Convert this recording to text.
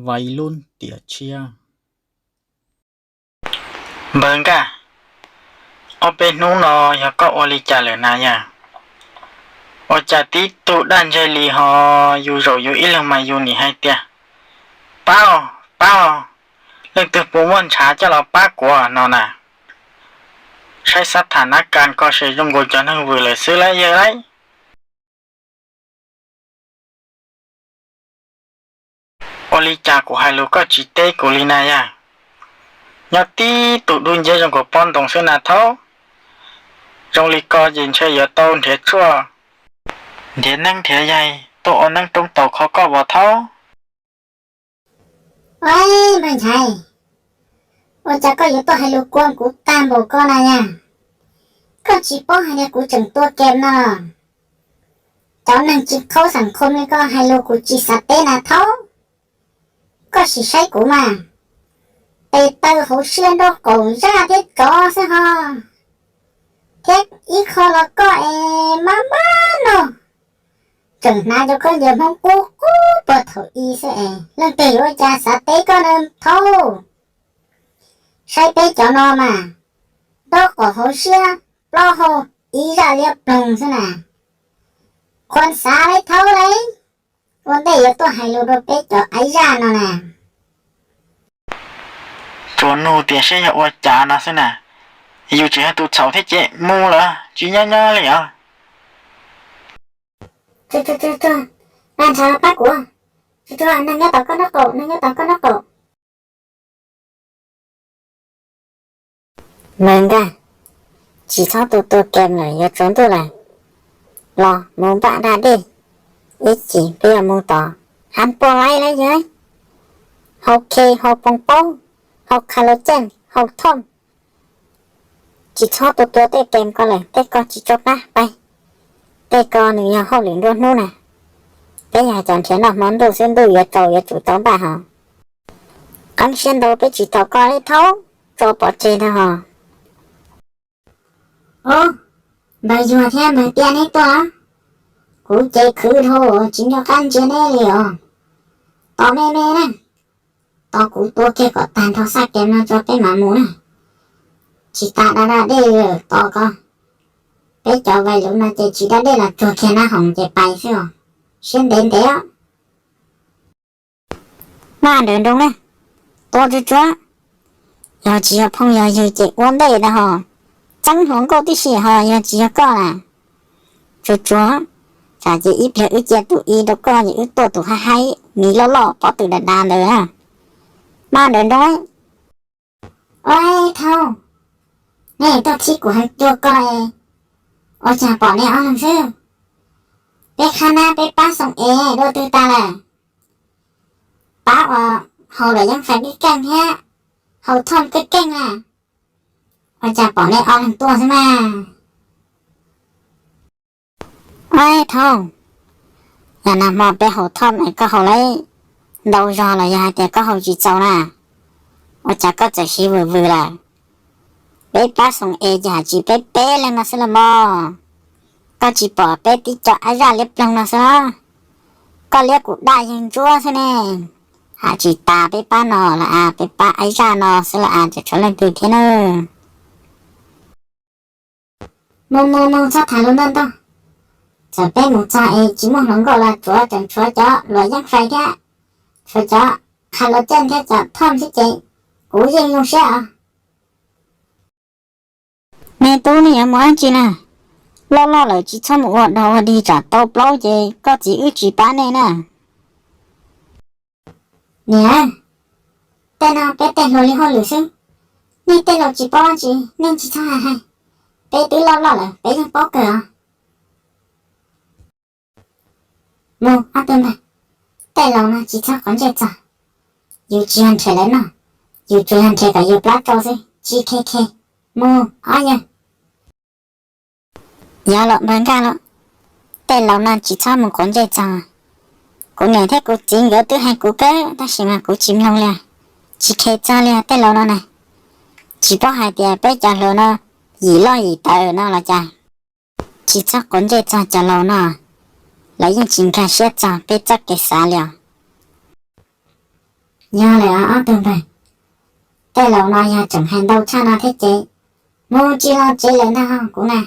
Vais lub tiam tshiab. Npawg Nkaj, ob peb hnub no yog koj ua li cas lawm na yog? Ua cas tib tug daj ntseg li ho yus zaum yus ib leeg mas yus nim hais tias, pab os, pab os, leej twg puas muaj ntshav coj los pab kuv no na. Saib xab tham nab kas ko ces zoo nkaus cov neeg vwm lawm xwb lauj yawg lauj. Ua li cas kuv hais lus koj tsis teb kuv li na yog? Nyob tib tug dub nciab zoo nkaus pob ntoo xwb na thaub. Zoo li ko ces ntshe yuav tau nrhiav tshuaj, nrhiav neeb nrhiav yaig tuaj ua neeb roob taus kho koj vos thaub. Ua, npawg Nchaiv, ua cas koj yuav tuaj hais lus kuam kuv tag npaum ko na yog? Koj tsis paub hais tias kuv tseem tua kem no. Cov neeg tsis khaub xeem khom li koj hais lus kuv tsis xav teb na thaub. Koj sim saib kuv mas, tes taw hauv siab nraub qaum zaj thiab tsov xwb ho, thiab ib qho los koj es mab mab no, tseem hnav cov khaub ncaws Hmoob qub qub puag thaum i xwb es leej twg yuav ua cas xav teb koj na thaub. Saib peb cov no mas, nraub qaum hauv siab, plaub hau ib zaj liab ploog xwb na. Khuam xav li thaub lauj, ua ntej yuav tuaj hais lus rau peb cov ib zaj no na. Tsuas nug tias saib yog ua cas no xwb na. Yus tseem yog tus txhaum thiab ces mus lawm tsis nyob nyob li os. Tsuag tsuag tsuag, pab ntshav los pab kuv. Tsuag tsuag, neeg nyob tom koj nraub qaum, neeg nyob tom koj nraub qaum. Npawg Nkaj, tsis txhob tu tua kem lawm yuav tsaus ntuj lawm. Los mus npaj da dej, ib chim peb yuav mus tom Hab Poj Laib lawm yog, hau khe, hau poo paub, hau kha lo caj, hau thooj. Tsis txhob tu tua tej kem ko lawm, tej ko tsis tso pab pais. Tej ko nws yog hauj lwm nruab hnub na. Peb yog cov nrhiav noj hmo ntuj xwb, ntuj yuav tsaus yuav tsum tau npaj hos. Qeeb siab ntau peb tsis tos koj li thaub, tso pov tseg ntag hos. Ob, npawg Yuag thiab npawg Tiaj neb tuaj, kuv ces khwv dhau tsis nco qab ntsia neb li os. Tos me me na, tos kuv tua kiag kom tag nrho xab kem no tso peb mam mus na. Tsis tas da da dej lawm tos ko. Peb cov vais luv no ces tsis da dej los tsuag kiag nab hoom ces pais xwb os. Siab ntev ntev os. Maj nrawm nroos na, tua tsuag tsuag. Yog tsis yog phooj yog ywg ces ua ntej ntag hos. Txeeb hluas nkauj tib si hos yog tsis yog koj na. Tsuag tsuag, tsam ces ib pliag wb cia tus i rau koj ces wb tuaj tus haib haib, mis loj loj, pob tw dav dav ntawd na. Maj nrawm nroos. Ua thaub, nej tuaj khib kuv heev cuag ko, ua cas pom nej ob leeg xwb? Peb qhab nab peb pab xoom es dua twg tas lawm? Pab uas haus luam yeeb fais keej keej thiab haus thooj keej keej na. Ua cas pom nej ob leeg tuaj xwb mas? Ua thaub, yog nag hmo peb haus thooj es koj haus lawm ntau zog los yog hais tias koj haus tsis txaus na, ua cas koj txawm siv vwm vwm lawm? Peb pab xoom es ces hais tsis peb peb leej no xwb los mog. Koj tsis pom peb tib co aib zaj liab ploog no xwb los? Koj liab kuv daj yeeg ntsuab xwb ne. Hais tsis tas peb pab no los as, peb pab aib zaj no xwb los as, tseem tshuav leej twg thiab na. Mus mus mus, txhob tham lus ntau ntau. Txawm peb mus txog es tsis muaj hluas nkauj los tsuav tseem tshuav cov luam yeeb fais thiab, tshuav cov qha luam caj thiab cov thooj xwb ces kuv yeej zoo siab os. Me tub, nej yuav mus dab tsi na? Loj loj lawm tsis txhob mus ua dog ua dig tsam tau plaub ces koj txiv wb tsis pab nej na. Niam, tej no peb tej hluas li hauj lwm xwb, nej tej laus tsis paub dab tsi nej tsis txhob hais hais. Peb twb loj loj lawm peb yeej paub kawg os. Mus ob tug ntag, tej laus no tsis txhob quav ntsej txog. Yus tsis yog nrhiav lawv noj, yus tsuas yog nrhiav kom yus plab tsau xwb, tsis khe khe. Mus ob yawg. Yog los npawg Nkaj los, tej laus no tsis txhob mus quav ntsej txog. Kuv niam thiab kuv txiv nkawd twb hais kuv kawg tab sis mas kuv tsis mloog li. Tsis khe txog li tej laus no na. Tsis paub hais tias peb cov hluas no yim loj yim tawv no los cas. Tsis txhob quav ntsej txog cov laus no, lawv yeej tsis nkag siab txog peb txoj kev xav li os. Yog lawm os ob tug npawg, tej laus no yog tseem hais ntau tshaj no thiab ces mus tsis los tsev lawm ntag kuv na.